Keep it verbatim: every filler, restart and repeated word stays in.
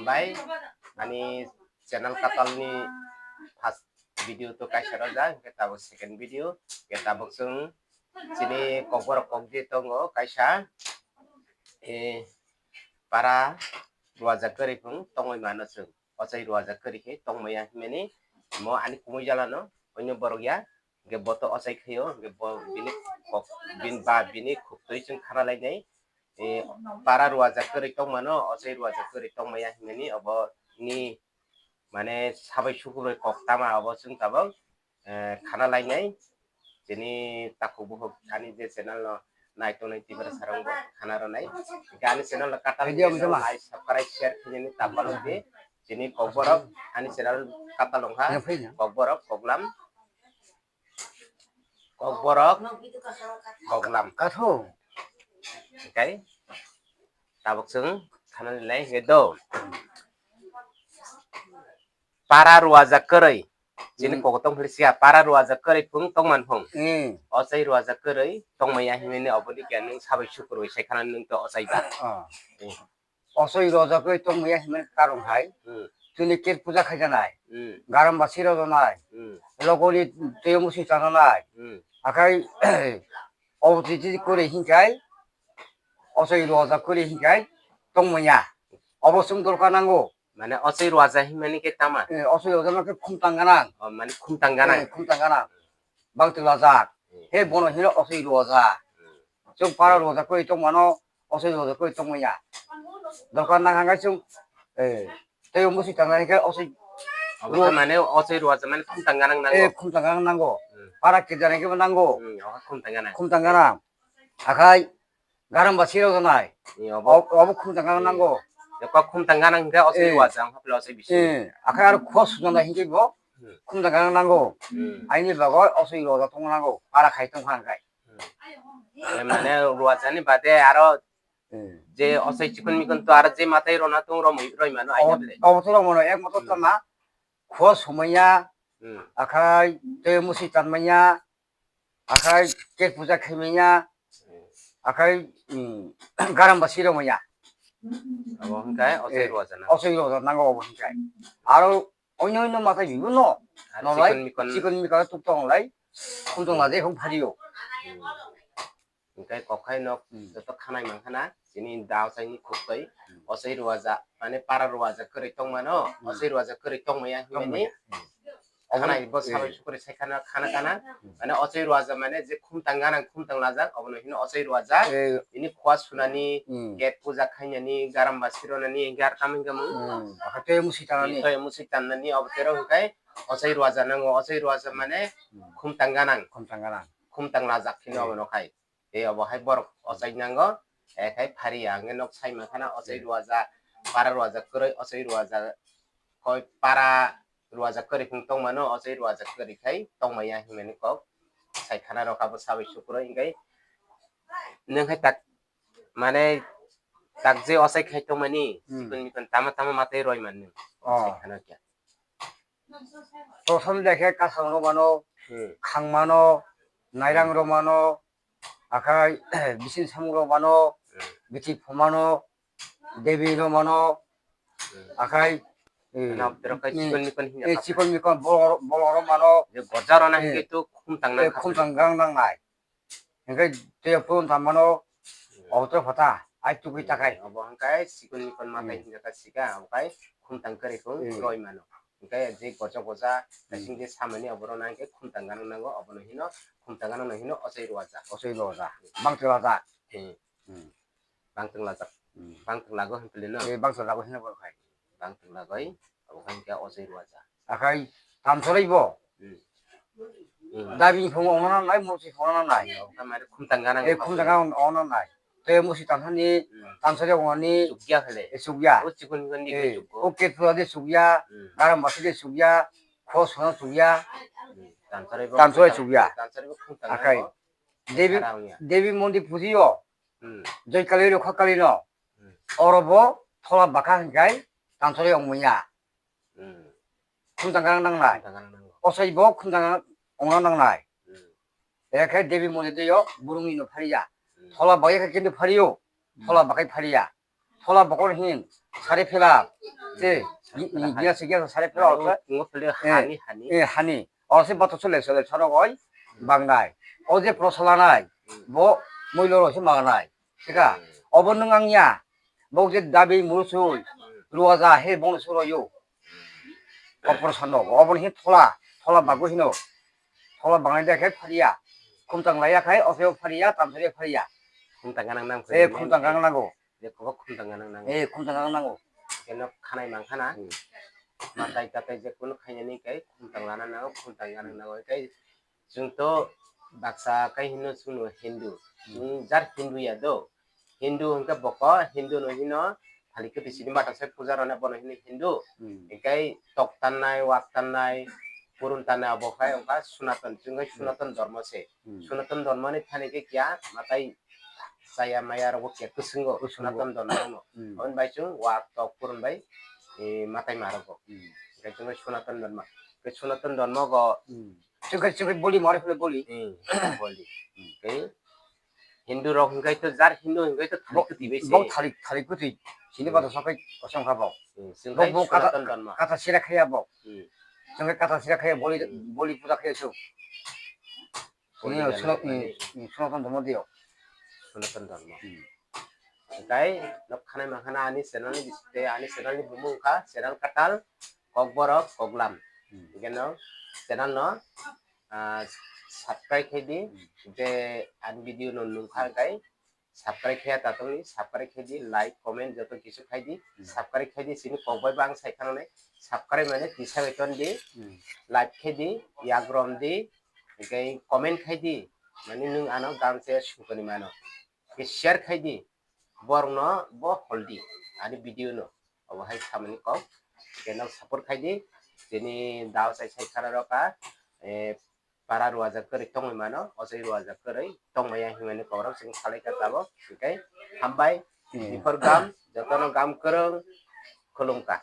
Bai, ani channel katalni first video to kaisa rojak, hingke tabuk second video, hingke tabuk chwng chini kokborok kokdi tongo kaisa, eh, para ruajak kwrwi phung tongwi mano chwng. Ochai ruajak kwrwi khe tongmaya hinmani mo ani kumui jalano onyo borok ya, hingke bo to ochai khaio, hingke bo bini kok, bin ba bini khuktwi chwng khana lainai. Eh, para ruajak kwrwi tongmano, ochai ruajak kwrwi tongmaya hinmani obo ni mane sabai sukubrwi kok tama obo chwng tabuk, eh, khana lainai. Chini takhuk bukhuk ani je channel no nai tongnai Tiprasa rok bo khana rwnai. Hingke ani channel no katal video wngkha ma? Like, subscribe, share khainani ta palokdi. Chini kokborok ani channel katal wngkha. Yang phai ya? Kokborok koklam. Kokborok koklam. Katho. Hingke tabuk chwng khana lainai hingke do. Para ruajak kwrwi. Chini Hmm. kok tong phili siya, para ruajak kwrwi phung tongman phung. Hmm. Ochai ruajak kwrwi tongmaya hinmani oboni khe nwng sabai sukurwi sai khana nwng to ochai ba. Ah. Hmm. Ochai ruajak kwrwi tongmaya hinmani karon hai. Hmm. Chini ket puja khaijanai. Hmm. Garam basi rojanai. Hmm. Logoni twi musi chananai. Hmm. Akhai obo twi twi kwrwi hinkhai. Ochai ruajak kwrwi hinkhai tongmaya. Obo chwng dorkar nango. Mane ochai ruaja hinmani khe tama? Eh, ochai ruaja no khe khumtang ganang. Oh, mane khumtang ganang. Eh, khumtang ganang. Bangtwi lajak. Hmm. He bono hino ochai ruaja. Hmm. Chwng para ruaja koi tong mano, ochai ruaja koi tong maya. Dorkar nang hangkai chwng, eh, tei musi tangnai khe ochai Obo khe mane ochai ruaja mane khumtang ganang nango. Eh, khumtang ganang nango. Hmm. Para kirjani khe bo nango. Hmm, oha khumtang ganang. Khumtang ganang. Akhai garam ba siro janai. Ni obo. Ob-, obo khumtang ganang nango. Ni kok khumtang ganang hingke ochai Eh. Ruaja wngkha pele ochai bisi. Eh, akhai aro khos sujana hingke bo Hmm. Khumtang ganang nango. Hmm. Aini bagoi ochai ruaja tong nango. Para khai tong kha hingkai. Hmm. Eh, mane ruajani bade aro Hmm. je ochai chikon mikon to aro je matai rona tong romwi roi mano aina bele. Obo to romano ek motor Hmm. tama. Khos humaya. Hmm. Akhai tei musi tanmaya. Akhai ket puja khaimaya, akhai, mm, garam ba siromaya. Abo hwnkhe ochai Eh, ruaja nango. Ochai ruaja nango obo hwnkhe. Aro onyo onyo matai bibo no. Ar Nolai, chikon mikon. Chikon mikon tuk tong lai. Khum tong lai, hum phario. Hmm. Hwnkhe kokhai nok Hmm. joto khanai mankhana, chini da ochaini khuktwi. Hmm. Ochai ruaja, mane para ruaja kwrwi tongmano, Hmm. ochai ruaja kwrwi tongmaya hinmani. Tongmaya. Hmm. Khanai bo sabai Hmm. Sukuri sai khana, khana, khana. Hmm. Mane ochai ruaja mane je khumtang ganang, khumtang lajak, obono hino ochai ruaja. Eh. Ini khua sunani, Hmm. ket puja khainani, garam ba sironani, gar kaming kamung. Hmm. Akhai tei musi tanani. Tei musi tanani, obo tero hwnkhe ochai ruaja nango, ochai ruaja mane Hmm. khumtang ganang. Khumtang ganang. Khumtang lajak hino Hmm. obono khai. Tei obo hai borok ochai nango, eh, khai phari ya hwnkhe nok sai mankhana ochai Hmm. ruaja, para ruaja kwrwi, ochai ruaja koi para ruaja kwrwi phung tongmano, ochai ruaja kwrwi khai tongmaya hinmani kok sai khana rok abo sabai sukuroi hwnkhe nwng hai tak mane tak je ochai khai tongmani Hmm. chikon mikon tama tama matai roi mani Oh. Sai khana kya. Prothom dekhe kasang romano, Hmm. khangmano, nairang romano, akhai bisin samung romano, Hmm. bithi phomano, debi romano, Hmm. akhai, eh, Nao tero khai eh, chikon mikon hinja eh, kap. Chikon mikon bolo, bolo romano, Je goja rona Eh, hingke to khumtang eh, nang khumtang gang nang nai. Hingke tei phone tangmano Hmm. auto phata, ai tugui takai. Obo hingke sikon ni kon matai Hmm. hinjaka sika, obo kai khumtang kwrwi kung Hmm. roi mano. Hingke je goja goja, Hmm. kasing je samani oborok nang khe khumtang ganang nango, obono hino khumtang ganang no hino ochai ruaja. Ochai ruaja. Bangtwi ruaja. Hmm. Hmm. Bangtwi lajak. Hmm. Bangtwi lago hingke no. Eh, bangtwi lago hino borok hai. Bangtwi lagoi, obo hingke ochai ruaja. Akhai tamsoroi bo. Hmm. Hmm. Dabi phung ongna nai, musi phung ongna nai. Obo khe mane khumtang ganang Eh, khumtang ganang ongna nai. Tei musi tanhani, Hmm. tansari ongni Chukya khale. Eh, chukya. O chikon mikon ni Eh, chukgo. O ketpura de chukya, Hmm. garam basi de chukya, khos sono chukya. Hmm. Tansari bo Tansari khumtang, chukya. Tansari bo khumtang Akhai. Gango. Devi, Khara ongya. Devi mondi pujiyo. Hmm. Joi kali rokha kali no. Hmm. Oro bo thola baka hingkai tansari ongmaya. Hmm. Khumtang ganang nangnai. Khumtang ganang nango. Ochai bo khumtang ganang ongna nangnai. Hmm. Ekhe Devi mondi deyo burungni no phariya. Hmm. Thola bagwi khe kintu phariyo. Hmm. Thola bakai phariya. Thola bokol hin sari phila. Se, i, i, giya se giya sare pura ose. Ngo pele hani, hani. Eh, hani. Ose bato sole sole soro goi bangnai. O je pro salanai. Bo muilo ro se mangnai. Sika. Obo nung ang ya. Bo je dabi murusul. Ruaja he bong suro yo. Opor sano. Obo hin thola. Thola bago hino. Thola bangnai de khe phariya. Khumtang laiya khai ose phariya, tamsari phariya. Khumtang ganang nang. Eh, khumtang ganang nango. Je kobok khumtang ganang nango. Eh, khumtang ganang nango. Keno khanai mangkhana. Hmm. Matai tatai je kunu khainani kai khumtang ganang nango, khumtang ganang nango. Kai chwng to baksa kai hino chwngno Hindu. Hmm. Chwng jar Hindu ya do. Hindu hwnkhe boko Hindu no hino thali kwtwi sini mata sai puja rwna bono hino Hindu. Hmm. Hinkhe tok tannai, wak tannai, kurun tannai abo khai wngkha Sunatan. Chwng khai Sunaton dormo se. Hmm. Sunaton dormo ni thani khe kiya matai chaya maya rok bo kiya kwswngo, kwswngo. Sunaton dormo no. Hmm. Aboni bai chwng wak tok kurun bai, eh, matai ma rok bo. Hmm. Hinkhe chwng khai Sunaton dormo. Khe Sunaton dormo go. Hmm. Chwng khai, chwng khai boli mare phule boli. Hmm. Boli. Hmm. Khe Hindu rok hwnkhe to jar Hindu hwnkhe to thalik kwtwi bai se. Bok thalik, thalik kwtwi. Sini Hmm. bata sokai kosong kha bok. Hmm. Chwng Bok, khai bok kata, Sunaton dormo. Kata sira khaya bok. Hmm. Chwng khai kata sira khaya boli, Hmm. boli puja khaya su. Boli Ini gana Sunat-, mani. Ini Sunatan dormo dio. Sunaton dormo. Hmm. Hinkhe nok khanai mangkhana ani channel ni bisingtwi, ani channel ni bumung wngkha channel katal Kokborok Koklam. Hmm. Hinkhe no channel no, ah, subscribe khai di, Hmm. je ani video no nungkha Hmm. hinkhe subscribe khaiya tatongni, subscribe khai di, like, comment joto kisu khai di, Hmm. subscribe khai di, sini kokbai bo ang sai khana nai, subscribe mane tisa bai ton di, Hmm. like khai di, yak rom di, hinkhe comment khai di, mane nwng ano gamse sukoni mano, ke share khai di, borokno bo hol di, ani video no, obo hai samani kok, hinkhe nok support khai di, tini dao sai sai khana rok ka, eh, para ruajak kwrwi tongwi mano, ochai ruajak kwrwi tongmaya hinmani kokrok chwng salaikha tabok, hinkhe hambai, Hmm. biphor gam, jotono gam kwrwng khulumkha.